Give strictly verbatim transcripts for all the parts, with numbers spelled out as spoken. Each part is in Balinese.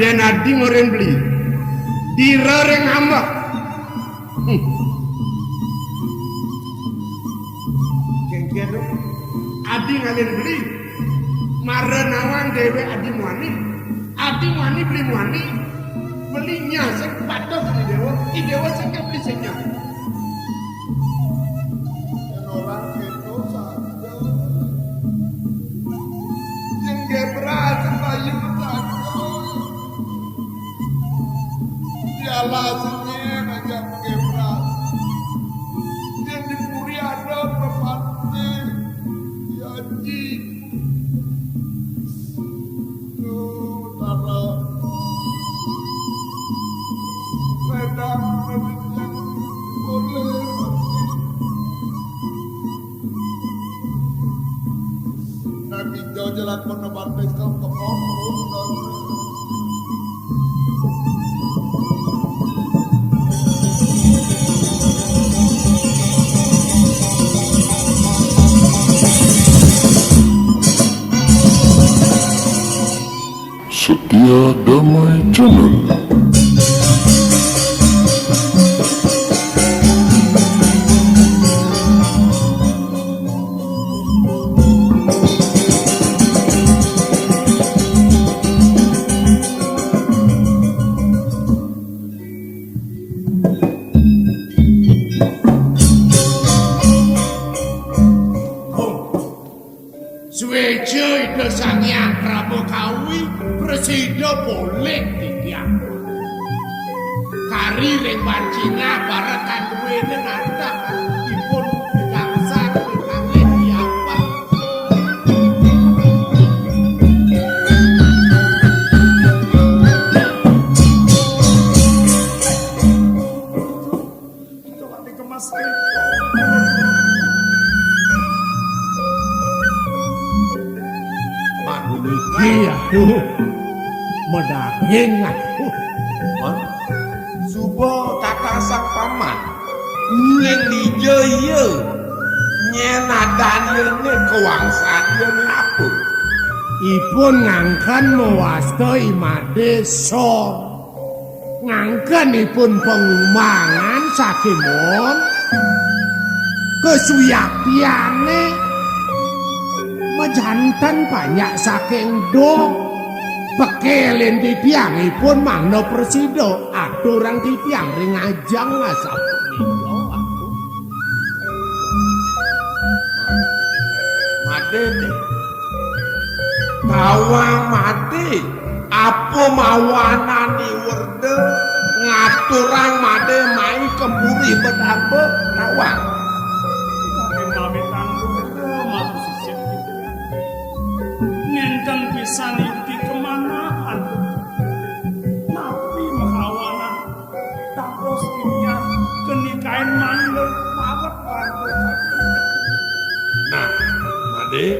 Yén adi ngorin beli, dira ring ambek. Hmm. Kéngkén dong. Adi ngalin beli, mara nawang déwék adi muani. Adi muani beli muani. Beli nyah sing patuh I Déwa, I Déwa sing beli sing nyah. Yén orang kéto saja. Sing gebrah sembahyang saja. Dialah sing aja gebrah. Sing di puri ada prapati. Ya, Ji. Duh, Tara. Wedang, wedang, boleh mati. Nang ijo jelak pun baptis kau kepon terus, Tara. Setia Damai Channel. Suéja Ida Sang Hyang Prabu Kawi prasida polih titiang. Kari ring Wancina barekan duwéné nantang ipun gangsar kalih diapel. Coba dikemas. Pak Guliki, aduh. Medaging, aduh. Hah? Suba tata sang paman. Uling dija iya. Nyén adan iyané, kawangsan iyané apa? Ipun ngangken mawasta I Madé Sor. Ngangkenipun pangumbangan saking mon, kasuyaktiané majanten panjak saking dong. Pekelin titiangipun mangda prasida aturang titiang ring ajeng asapunika. Madé, Dé. Tawang Madé, apa mawanan I Werda ngaturang Madé mai ka puri Bedamba, tawang. Saking pamitan Werda matur sisip. Nénten pisan yukti kamanah. Napi mawanan? Dados titiang keni kain mangga pawet warga. Nah, Madé,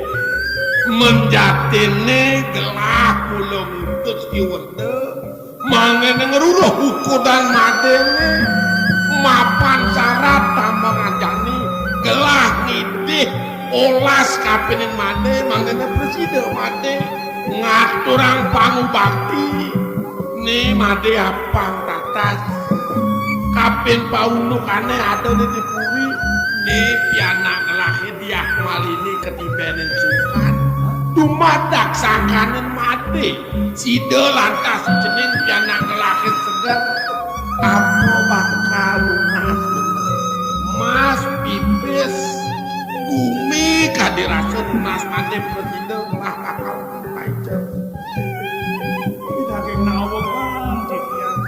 menjatiné gelah kula ngutus Ki Werda, mangéné ngruruh ukudan Madéné, mapan sarat tambang anjani, gelah ngidih olas kapining Madé, mangéné prasida Madé ngaturang pangubakti. Né Madé apang tatas. Kapin paundukané ada di puri. Né pianak ngelahé Diah Malini ketibenin sungkan. Dumadak sangkaning Madé. Sida lantas cening pianak ngelahé seger. Apa bakal lunas? Mas pipis. Bumi kadi rasa lunas Madé prasida ngelah bakal paica. Daging nawang titiang.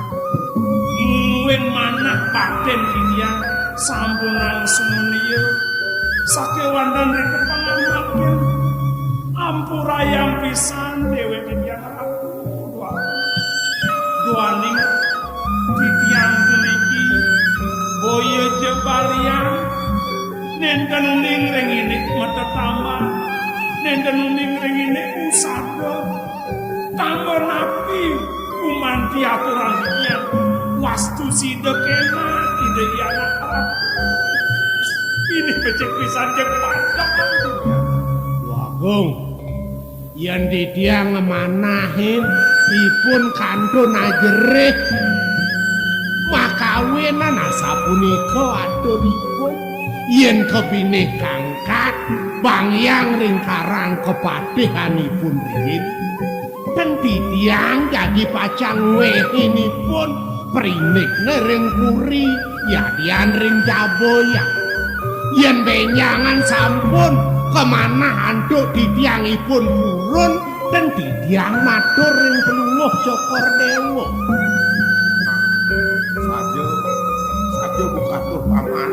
Mungguing manah batén titiang sampunang sumenia. Sakéwanten ring kepangan makin. Ampurayang pisan déwék titiang Ratu. Duaning titiang puniki boya jebalian. Nénten uning ring indik matetamba, nénten uning ring indik usada. Tambah napi gumanti aturang titiang, wastu sida kénak Ida Hyang Agung. Ini becik pisan jeg padang titiang. Agung, yén titiang ngamanahin, Ipun kantun ajerih makawinan asapunika aturipun. Yen kepinih kangkat, bangyang ring karang kepatihanipun riin. Ten titiang jagi pacang ngwehinipun prinigna ring puri, yadian ring jaba ya. Yen benjangan sampun kamanah antuk titiangipun purun, ten titiang matur ring Palungguh Cokor Dewa. Saja, saja bukatur paman.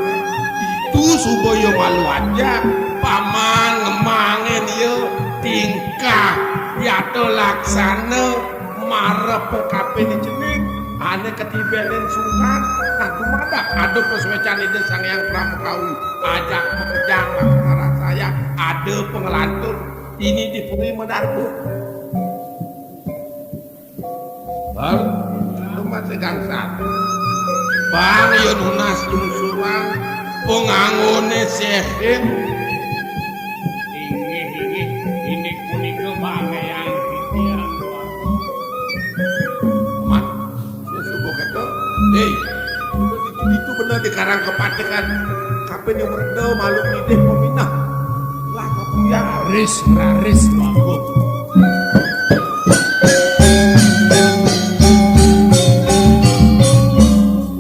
Itu suba ya malu aja. Paman ngemangin ya tingkah yata laksana marep kapin cening ane katibenin sungkan. Nah, dumadak ada pasuecan Ida Sang Hyang Pramakawi. Ajak makejang laksana saya ada pangelantur ini di puri Madarba. Bang, lu masih gangsat. Bang, yo nunas lungsuran, pengangone sehin. Inggih, inggih, indik punika Bang Eyang Titiang. Mat, ya subuh keto. Hei, itu bener di karang kepatihan. Kape nyumreda malu ngidih peminah. Lah, kapuyang. Raris, raris, bagus.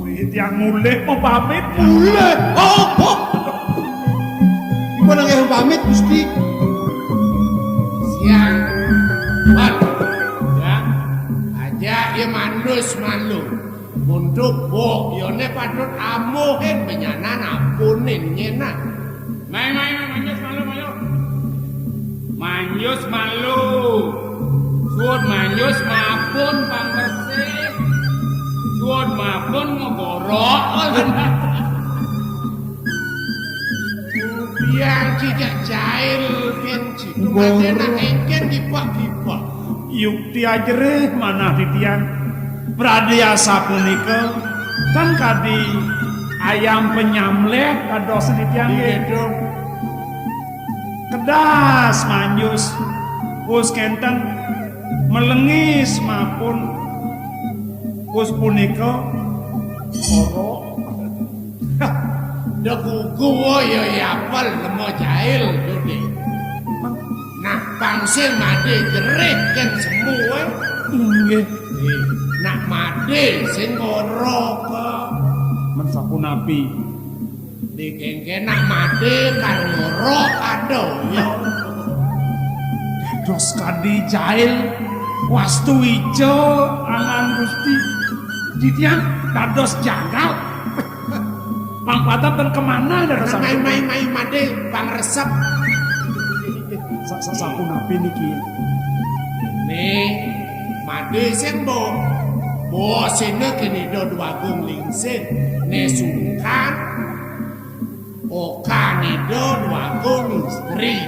Wih, tiang mulih mapamit. Mulih? Apa? Ibu nang yang pamit, Gusti. Siang. Mat. Ya. Aja ya manus malu. Untuk bok, yone patut amuhin penyanan apunin nyenan. Mai, mai, mai, manjus malu, malu. Manjus malu. Suud manjus mapun pambersih. Suud mapun ngegorok. Biar cicak jail ken citu. Ngegorok. Mate nak engken dipak-dipak. Yukti ajerih manah titiang. Pradya sapunika, tan kadi ayam penyamleh kados titiang nggih. Nggih, Dong. Kedas manjus, us kenten melengis mapun, us punika orok. Dekuku ya yapel lemo jail, Dudi. Nah, pang sing made jerih ken semu, eh. Inggih. Eh, nak made sing ngorok. Men sapunapi? Dikengken nak made kan ngorok ada, ya. Dados kadi jail wastu ijo angan Gusti. Titiang dados janggal. Pang patah ten kemana dados. Mai, mai, mai, made, pang resep. Sa-, sa-, sapunapi niki? Nih, made sing bo. Bo sene kene do dwagung lingsir. Ne sungkan. Okan Ida dwagung istri.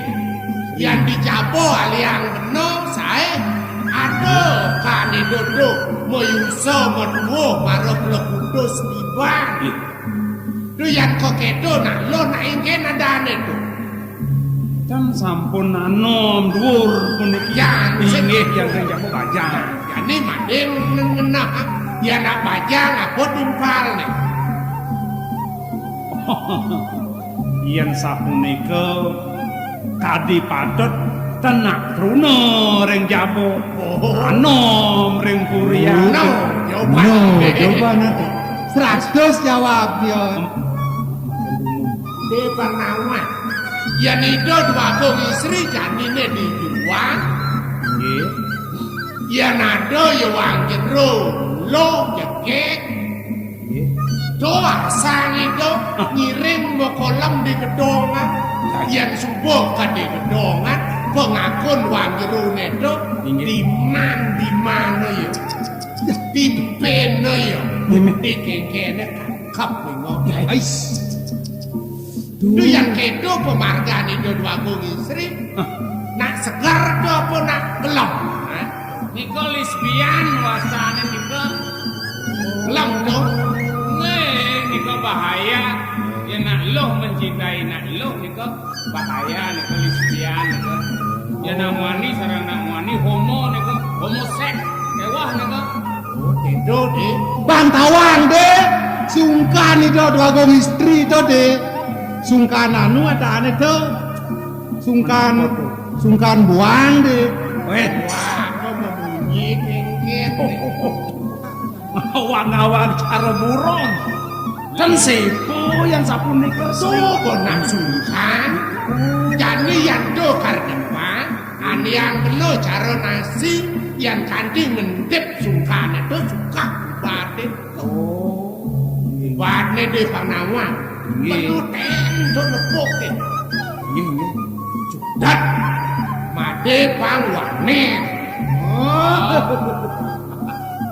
Yan dicaba aliang bena sae. Ada Okan Ida tu mayusa maduwuh mara plekutus tiban. Tu yan kok keto nak lo nak ingkeh nadane tu. Kan sampun anom dhuwur puniki. Yan, inggih, yan sing jamu bajang. Jani mading ngenah. Yan nak bajang apa timpal ne? Yen sapunika kadi patut tenak truna ring jaba. Oh. Anom ring purian. No, jawaban. No, jawaban ati. Seratus jawab ya. Em. Di Purnama. Yen Ida dwagung istri janine dijuang. Nggih. Yen ada ya wang jero, lo jekek. Nggih. Doa sang itu ngiring mokolem di gedongan. Yen subuh ka di gedongan, pengakun wang jerone to, inggih, di man, di mana ya? Ya. Di pene ya? Nggih. Di kengkene kangkep, bingung. Ya, ais. Duh. Duh, yang kedo pemargane do dwagung istri. Hah? Nak segar do apa nak gelem? Hah? Nika lesbian wastane nika. Gelem do. Nggih, nika bahaya. Ya nak luh mencintai nak luh nika bahaya nika lesbian nika. Ya nak muani sareng nak muani homo nika, homoseks. Bang tawang, Dé. Sungkan Ida Dwagung Istri to, Dé. Sungkan anu adane to. Sungkan, sungkan buang, Dé. Wéh, wah, kok membunyi kengket. Ngawang-ngawang cara burung. Ten sepo yang sapunika. Tuh, kok nang sungkan. Jani yang do kardepan, ane yang kena cara nasi, yang kanthi ngendip sungkane to suka batin. Oh, nggih. Wadne de panawang. Nggih. Perlu tendo nepuk, Dé. Nggih, nggih. Dat. Made pangwane. Oh.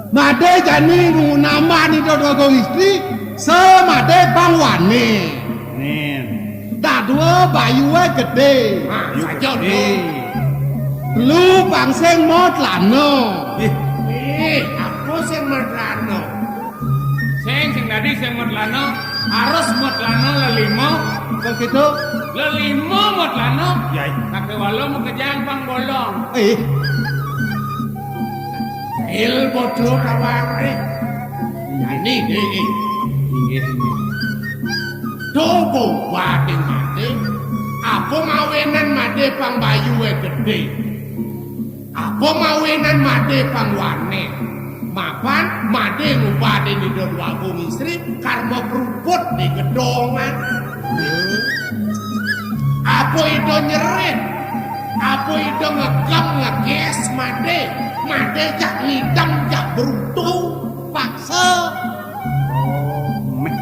Made jani ngunamani Ida Dwagung Istri, semade pangwane. Nen. Dadua bayue gedé. Ah, saja gedé. Lu pang sing matlana. Eh, eh, apa sing matlana? Sing, sing dadi sing matlana, harus matlana lelima. Kok gitu? Lelima matlana. Yai. Kakewala makejang pang bolong. Eh. Il bodoh kaware. Ini, ini. Inggih, inggih. Dobo wading made. Apa mawinan made pang bayue gedé? Apa mawinan made pang wane? Mapan made ngubadin Ida Dwagung Istri karma pruput di gedongan. Apa Ida nyerit? Apa Ida ngegem ngeges made? Made jak ngidem jak brutu paksa. Oh, meh.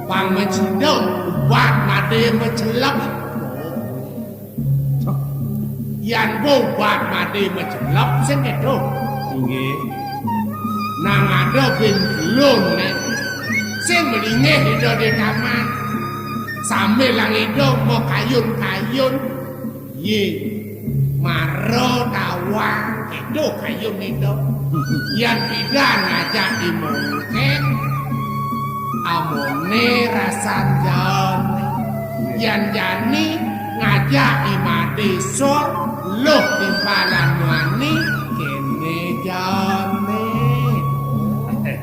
Pang mecida ubat made mecelep. Yan ubat made mecelep sing kedo. Inggih. Nang ada bin belum nek. Sing melingih Ida di taman. Sambil lang Ida mekayun-kayun. Ye. Mara tawang kedo kayun Ida. Yan pidan ngajak imongkek. Amone rasan jane. Yan jani ngajak imade sor, luh timpalan muani, kene jane. Iya,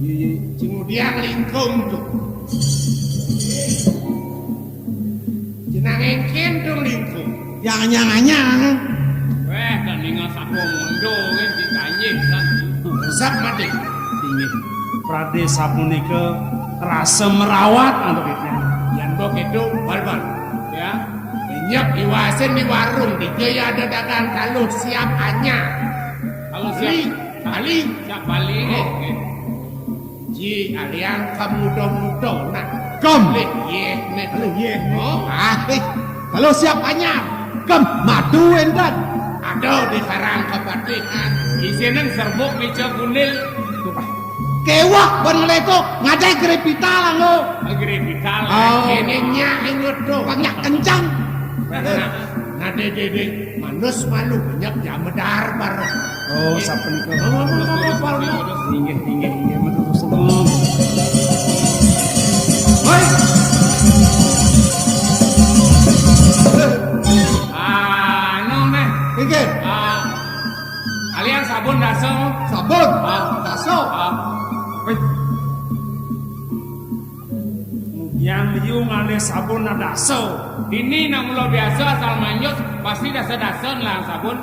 iya. Cing mudiang lingkung tuh. Jenang engken tuh lingkung. Yang anyang-anyang. Weh, kan ningal sapo mondo, weh, di kanjeng, kan. Zat mati. Inggih. Pradé sapunika rasa merawat antuk titiang. Yan mbok itu, bal-bal. Ya. Nyep iwasin di warung, di jaya ada dagang kaluh siap anyar. Kaluh siap. Beli, bali. Siap bali. Oh. Oke. Ji, aliang kamuda-muda, nak. Kem. Lih, yeh, nek. Lih, yeh. Oh. Ah, eh. Kaluh siap anyar. Kem, madu enten. Ada di sarang kepatihan. Isine serbuk meja kunil. Kewah ban ngleto, ngajak grepita langgo. Grepita. Oh. Kene nyak inget do. Pang nyak kencang. Nah, nah, dek, dek, dek. Manus malu nyep ya medar bar. Oh, sapunika. Oh, oh, oh, oh, oh. Inggih, inggih, inggih, matur suwun. Hoi. Anu meh. Inggih. Ah, alian sabun daso. Sabun? Ah. Daso? Ah. Wih. Yang liu ngalih sabun nadaso. Dini nang mula biasa asal manyut, pasti dasa-dasa nelang sabun.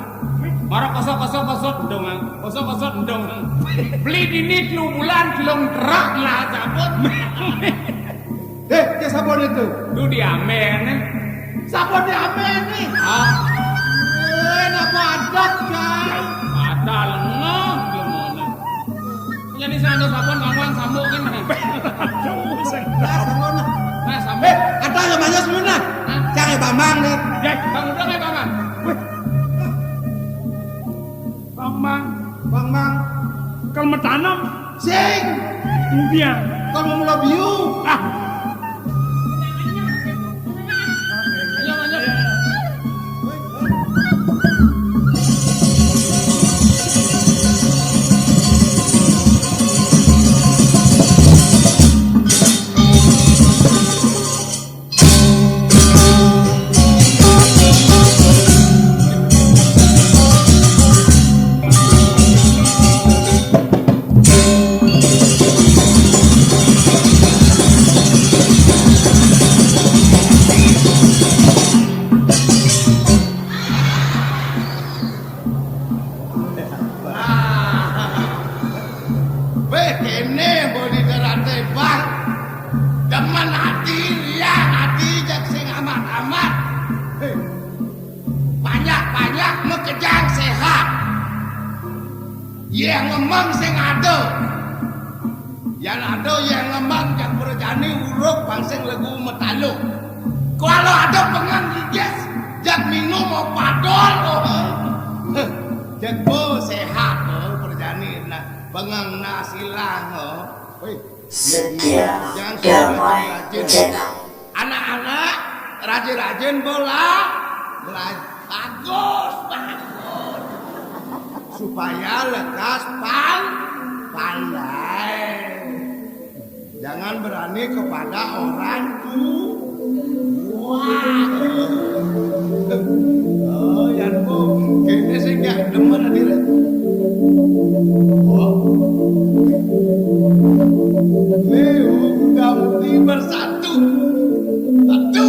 Mara kosok-kosok kosok endung, kosok-kosok endung. Beli dini telu bulan, telung terak nelang sabun. Eh, ya sabun itu. Lu diamen, eh. Sabun diamen nih. Ah. Eh, napa adat, kan? Ada lengah, gimana? Jadi sana sabun, lawan sambung kan. Aduh, sing Nah, sabun. Nah, sambung. Eh, ada yang banyak sebelum nah. Hah? Jangan Bambang nih. Ya, Bang udah kayak Bambang. Wih. Bambang. Bambang. Kalau mau tanam. Sing. Kemudian. Kalau mau biu. Ah. Jang sehat. Yéh ngemeng sing ada. Yan ada yéh ngemeng, jang prajani uruk bang sing legu metaluh. Kalau ada pengang gigis, jang minum opadol, oh. Jang bo sehat, oh, prajani. Nah, pengang nasilang, oh. Wih. Setia Damai Channel. Anak-anak, rajin-rajin bola, bela-, bagus, bagus. Supaya lekas pan-, pandai. Jangan berani kepada orang tu-, Wah. Oh, yan po. Kene sing gak demen adire. Oh. Leo Damti bersatu. Satu.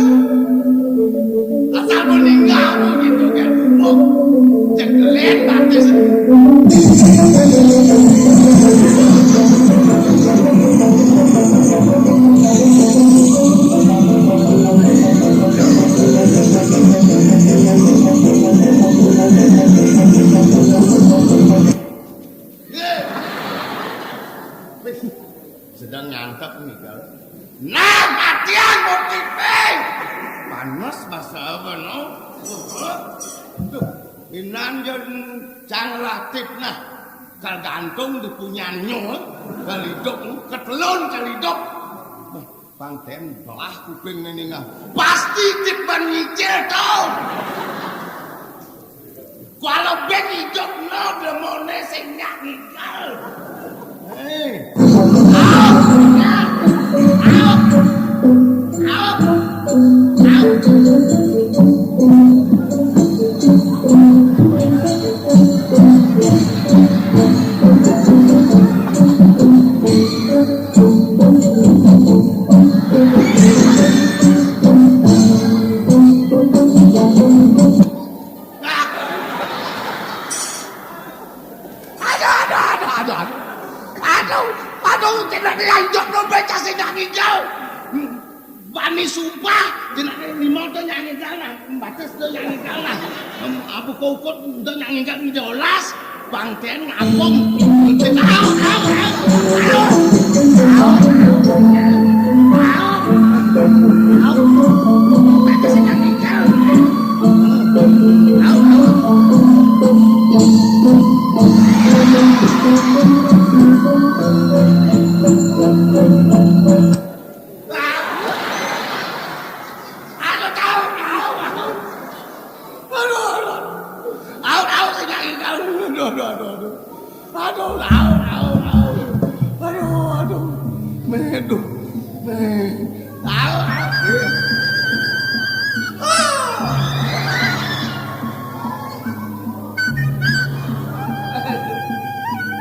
Asal meninggal begitu kan. Oh. Cekelet mati sendiri. Sedang nyantek nih, Gal. Nah, matian motifé. Panas bahasa apa, no? Tuh, inan jan cang latip nah. Kal gantung di punyanyo, kal hidup, ketelun kal hidup. Bang Ten belah kuping nini ngah. Pasti tiban ngicil tau. Kalau ben hidup no demone sing nyak ngikal. Hei. Au, nyak. Au. Au. Au. Aduh, aduh, aduh, aduh, aduh. Aduh, aduh, tidak dilanjut, belum baca sih, nggak ngigau. Bani sumpah, jenenge lima to nyanyi galah, bates to nyanyi galah. Em, abu kokot to nyanyi galah dolas, bangten ngapung. Au, au, au, au. Au, au, au. Bates nyanyi galah. Au, au. Aduh, tahu, tahu, tahu. Aduh, aduh. Tahu, tahu, sing nyanyi, tahu. Aduh, aduh, aduh, aduh. Aduh, tahu, tahu, tahu. Aduh, aduh. Meh, aduh. Meh. Tahu, tahu. Ah.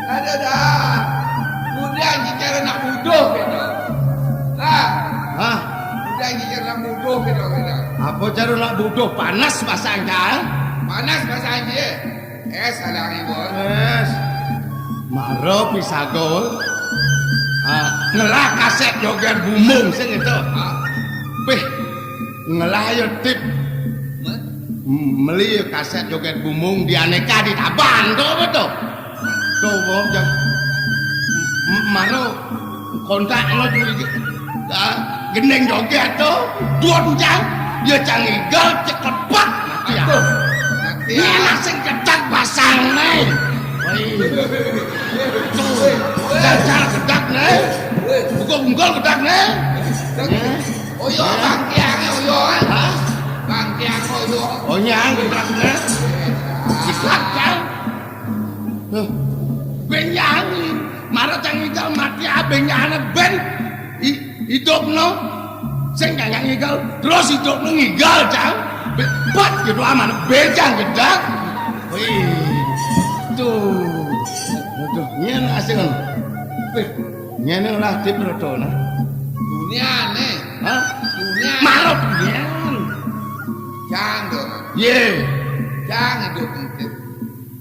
Ada dah. Udah, jijar anak bodoh gitu. Lah. Hah? Udah, jijar anak bodoh gitu, gitu. Apa cara anak bodoh? Panas pasang, kan? Panas pasang dia. Eh, salah ibu. Wes. Mara pisagol. Ah, ngelah kaset joget bumbung sing itu. Ah. Pih, ngelah ya tip. Mah? M-, meli kaset joget bumbung di Aneka di Taban to, apa to? To, wong jam m-, mano kontak lo tuh iki. Ah, gendeng joget to, dua jam. Ya cang igal cekepat. Ya. Aduh, mati ya. Ini sing kedak pasang nih. Woi. Tuh, jajar kedak nih. Buka unggul kedak nih. Ya. Oh iya, Bang Tiang, oh iya. Hah? Bang Tiang, oh iya. Oh, nyang, gerak, nah. Gerak, kan? Hah? Ben nyang. Mara cang ngigal mati, ah, ben nyang, ben. I-, hidup, no. Sing nyang ngigal, terus hidup, no, ngigal, cang. Be-, bat, gitu, aman. Ben, cang, gedak. Wih. Tuh. Aduh, nyen asing. Wih. Ngene lah, Dip, rada nah. Buniane. Hah? Bunian. Marep bunian. Jang, Dok. Ye. Jang, Dok, Dip.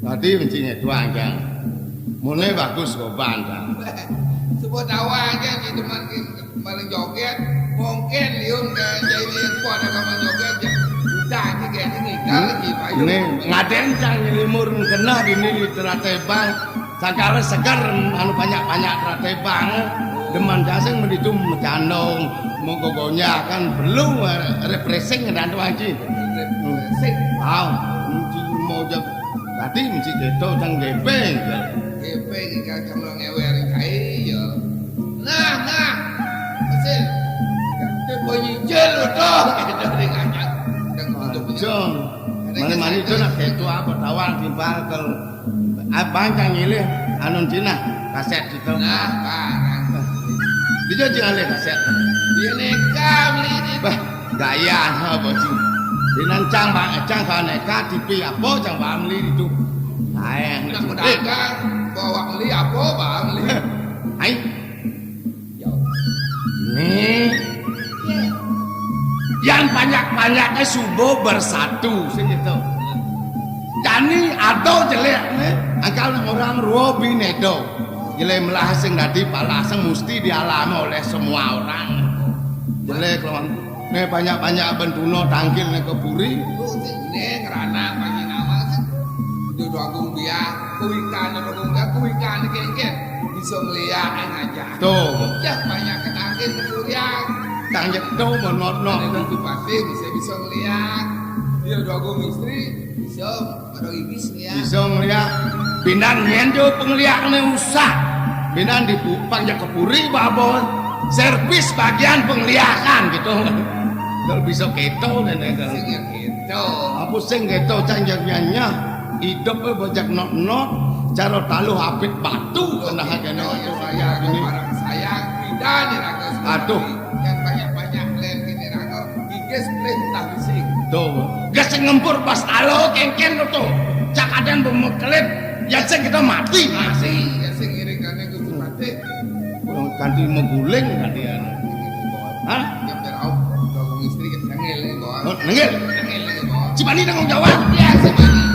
Tadi mencingnya doang, Jang. Mulai bagus goban, Jang. Sebut awal aja di teman maling joget, mungkin liun ke jadi kuat ada maling joget, Jang. Janji kene ngigal iki, Pak. Ini ngaden cang nyelimur kena dini di Tratebang. Sangkara seger anu banyak-banyak Tratebang. Demen jaseng menitu mejandong, mau gogonya kan perlu, eh, refreshing dan tuh, Haji. Refreshing. Wow, mesti mau jek tadi mesti gitu cang gepeng. Gepeng ikan kalau ngewer kae ya. Nah, nah. Hasil. Itu bunyi jel udah. Itu ring aja. Jong. Mani-mani itu nak ketua apa tawang timbal kel abang cang ngilih anu Cina kaset gitu. Nah, barang. Dia jangan lihat kaset. Dia neka beli ini. Bah, gaya apa sih? Dinan cang bang cang kalau neka T V apa cang bang beli itu. Nah, nak pedagang bawa beli apa bang beli? Hai. Nih. Yang banyak-banyaknya subuh bersatu sing gitu. Jani ada jelek nih, angkal orang ruo binedo. Jelek melah sing dadi palaseng mesti dialami oleh semua orang. Jelek lawan nih banyak-banyak bentuno tangkil nih ke puri. Ning ranang bagi nama kan. Dudu Agung biar kuikan Agung biar kuikan kengken bisa ngeliat aja. Tuh. Ya banyak ketangkil kecurian. Kang Jek tuh menot-not. Ada itu pasti bisa bisa ngeliat. Dia Dudu Agung istri bisa pada ibis ngeliat. Bisa ngeliat. Pindan nyen jo pengliakne usah. Pindan di pu- pang jak ke puri babon. Servis bagian pengliakan gitu. Kalau bisa keto nenek kalau. Sing ya gitu. Apa sing keto cang jagiannya? Hidup eh bocah not-not, cara taluh apit batu kena kene itu saya ini. Barang saya tidak nih raga. Aduh. Yang banyak-banyak len gini raga. Gigis pleh tak bisi. Tuh, gas ngempur pas alo kengken tuh. Cak adan bemekelit, ya sing kita mati. Mati, ya sing ngiring kane Gusti Patih. Kanthi mengguling kanthi anu. Hah? Ya, biar aku gabung istri kan nengil ini, Bos. Oh, nengil? Nengil ini, Bos. Cibani tanggung jawab. Ya, Cibani.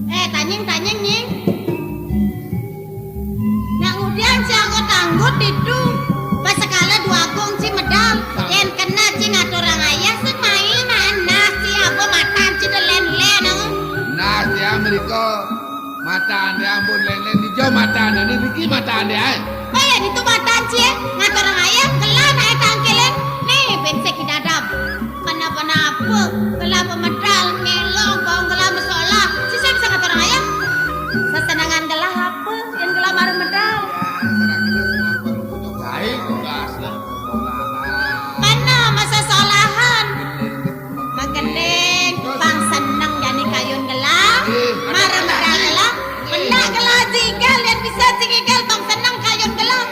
Eh, tanying, tanying, nying. Nak ngudian si anggo tanggut ditu. Pas sekala dua agung si medal. Yen kena si ngaturang ayah sing main, nah, nah, si apa matan si delen-len, oh. Nah, si Amerika matan dia ampun len-len dijo matan ini niki matan dia, eh. Oh ya, ditu matan si, eh. Ngaturang ayah, gelan ae tangkilen. Nih, pinsik di dadam. Kenapa-napa? Gelah pemedal, ngelong, kong gelah mesolah. Sisa bisa ngaturang ayah. Sesenengan gelah apa? Yang gelah marah medal. Baik, tugas. Mana masa solahan? Magending, pang seneng jani kayun gelah. Marah medal gelah. Benak gelah jigal, yang bisa jigal pang seneng kayun gelah.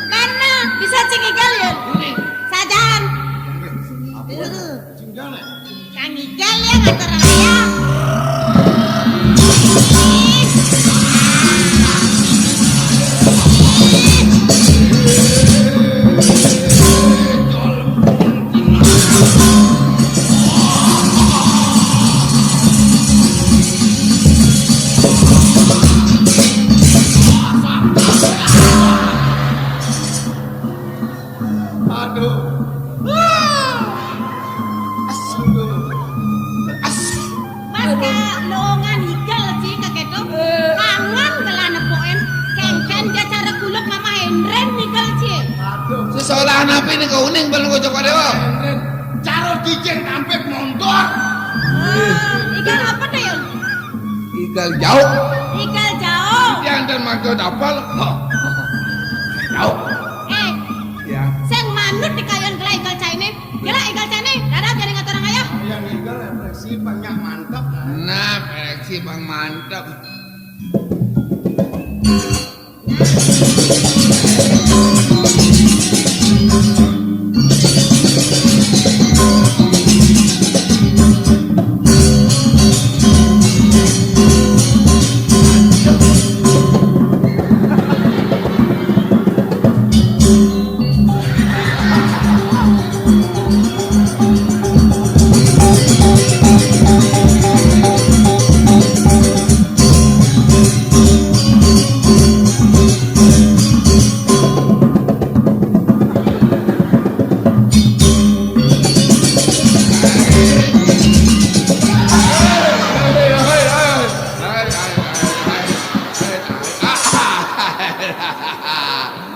Mana bisa jigal, Yun? Sajan. Kang Igal ya ngatur ayam. Aduh. Aduh. Mas ka longan igal sih kaketo. Kangen gelah nepoken. Kengken dia cara kuluk mama Hendren igal sih. Aduh. Sesolahan apa ini kau uning belum kau coba dewa? Hendren. Cara dijeng tampil montor. Ah, igal apa tuh, Yul? Igal jauh. Igal jauh. Dia antar mantu dapal. Jauh. Eh. Ya. Sing manut di kayun gelah igal caine. Gelah igal caine. Dadah jadi ngatur ayah. Yang igal refleksi banyak mantep. Nah, refleksi bang mantep. Nah,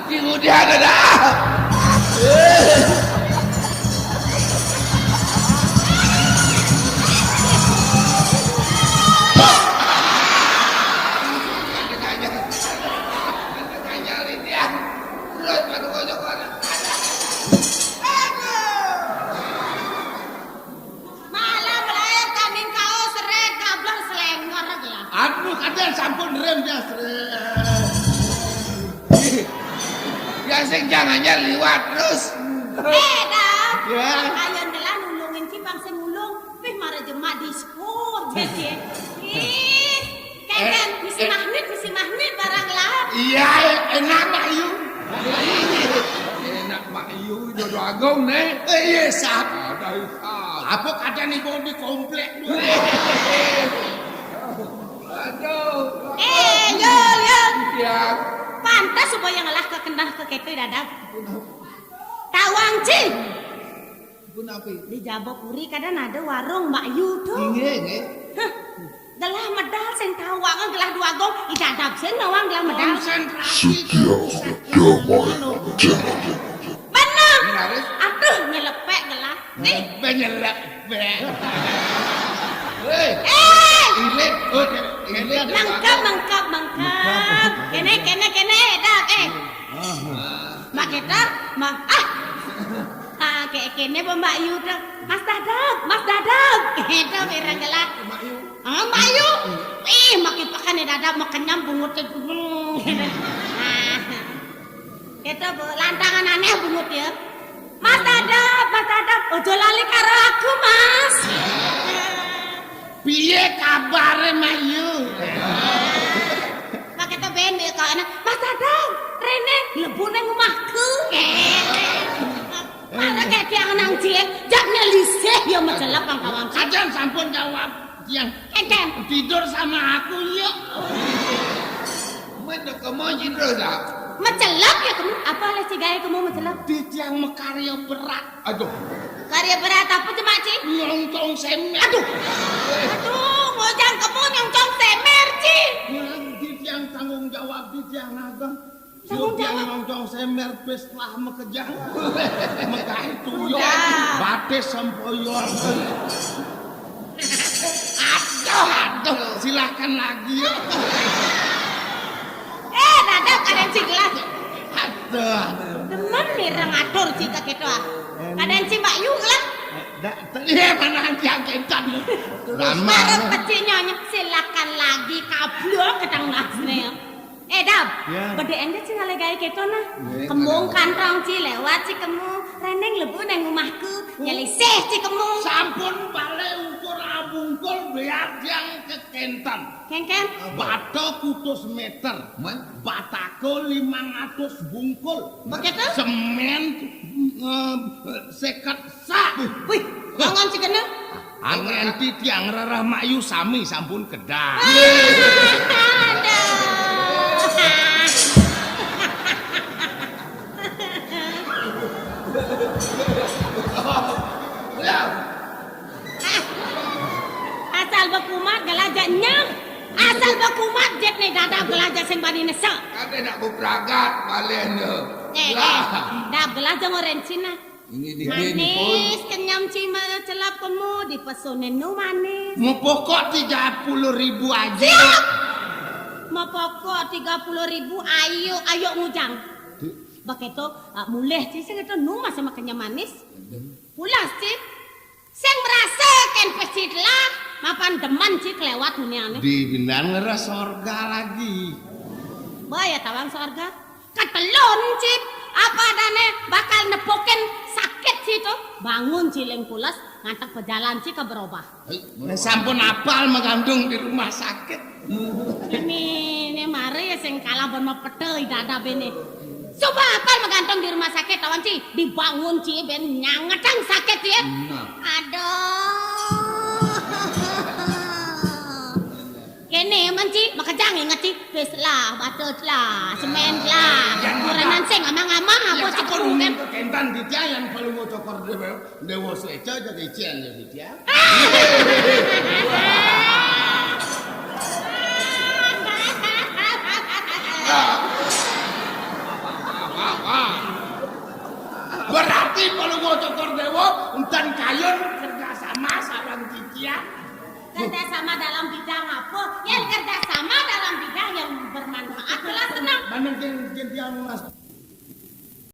Ki Budi ada dah. Malah melayang kaning kaos seret gablang selengor gelah. Aduh, kadang sampun rem ya, seret. Ya sing jangan ya liwat terus. Eh, dah. Ya. Ayo ndelah nulungin cipang sing ulung. Wih, mara jemak diskor, jadi. Ih, keken, misi magnet, misi magnet barang lah. Iya, enak, Mak Yu. Enak, Mak Yu, jodoh agung, nih. Eh, iya, sap. Ada ikhlas. Apa kata nih, bau di komplek dulu? Aduh. Eh, Yul, Yul. Ya. Pantas supaya ngelah ke kendah ke kete dadap. Tawang, Ci. Pun apa? Di Jabopuri kadang ada warung Mbak Yu tuh. Inggih, nggih. Hah. Gelah medal sing tawang, gelah duagung, i dadap sing nawang gelah medal. Konsentrasi. Setia, setia, baik. Bener. Bener, wis. Aduh, nyelepek gelah. Nih. Be nyelepek. Hei. Eh. Irit. Oh, irit. Mengkep, mengkep, mengkep. Mengkep. Kene, kene, kene, dah, eh. Ah. Mak kita, mak, ah. Ah, ke-, kene apa Mbak Yu dah? Mas Dadap, Mas Dadap. Itu pirang gelah. Mbak Yu. Ah, Mbak Yu. Ih, makin pakan nih Dadap, makan nyambung ngutik. Ah. Itu, Bu, lantangan aneh bungut ya. Mas Dadap, Mas Dadap, ojo lali karo aku, Mas. Piye kabare, Mbak Yu? Pakai teben ya, kok enak. Mas Dadap, rene mlebu nang omahku. Mana kayak tiang nang cilik, jak nyelisih ya mecelep kang kawang. Kadang sampun jawab, tiang. Keken. Tidur sama aku, yuk. Mendek kemo tidur, dah. Mecelep ya, kemu. Apa le cigae kemu mecelep? Di tiang mekarya berat. Aduh. Karya berat apa tuh, Mak Ci? Nyongcong semer. Aduh. Aduh, ngojang kemu nyongcong semer, Ci. Di tiang tanggung jawab, di tiang ageng. Tanggung jawab. Nyongcong semer pis lah makejang. Megahi tuyul. Udah. Batis sempoyol. Aduh, aduh, silakan lagi ya. Eh, Dadap, kadang sing gelas. Aduh, aduh. Demen mireng atur cita gitu ah. Kadang sing Mbak Yu gelas. Dak, iya, mana yang kencang. Lama. Marep pecik nyonya, silakan lagi kablok ketang nasne. Eh, Dap, ya. Bedhe endah sing ale gawe keto nah. Nggih, kembung ngono. Kantong ci lewat ci kemu. Rene mlebu nang omahku, nyelisih ci kemu. Sampun bale ukur abungkul biar yang kekenten. Kengken? Bato kutus meter. Men? Batako limang atus bungkul. Begitu? Semen, eh, seket sak. Wih, jangan ci kena. Angenti tiang rereh Mak Yu sami sampun kedah. Aduh. Asal bekumat gelaja nyam. Asal bekumat jet ne Dadap gelaja sing bani nesa. Kate nak bebragat balen tu. Eh, eh, Dap gelaja ngoren Cina. Ini di sini pun. Manis, kenyam cima celap kemu, dipesone nu manis. Mepokok tiga puluh ribu aja. Siap. Mepokok tiga puluh ribu, ayo, ayo ngujang. Di- Begitu, ah, mulih ci sing itu nu mas sama kenyam manis. Pulas ci. Sing merasa ken pecit lah, mapan demen ci kelewat duniane. Di bindan ngeres sorga lagi. Mbah ya tawang soarga. Ketelun, Ci, apa adane bakal nepukin sakit situ. Bangun, Ci, ling pules, ngantek pejalan, Ci, ke berubah. Nah, sampun apal mengandung di rumah sakit. Ini, ini mari sing kalah bon mepete dada bene. Coba apal mengandung di rumah sakit, tawang, Ci, dibangun, Ci, ben nyangetang sakit, ya. Nah. Aduh. Kene men, Ci, makejang inget, Ci. Wis lah, batut lah, semen lah. Yan, kurenan sing amang-amang apa, Ci, sampun kurenan. Mending kekentan Ditya yang perlu mau cokor dewe, dewa seja jadi cian ya, Ditya. Berarti perlu mau cokor dewa, entan kayun kerja sama sareng Ditya. Kerja sama dalam bidang apa? Ya, kerja sama dalam bidang yang bermanfaat, lah senang. Mana mungkin, mungkin dia mas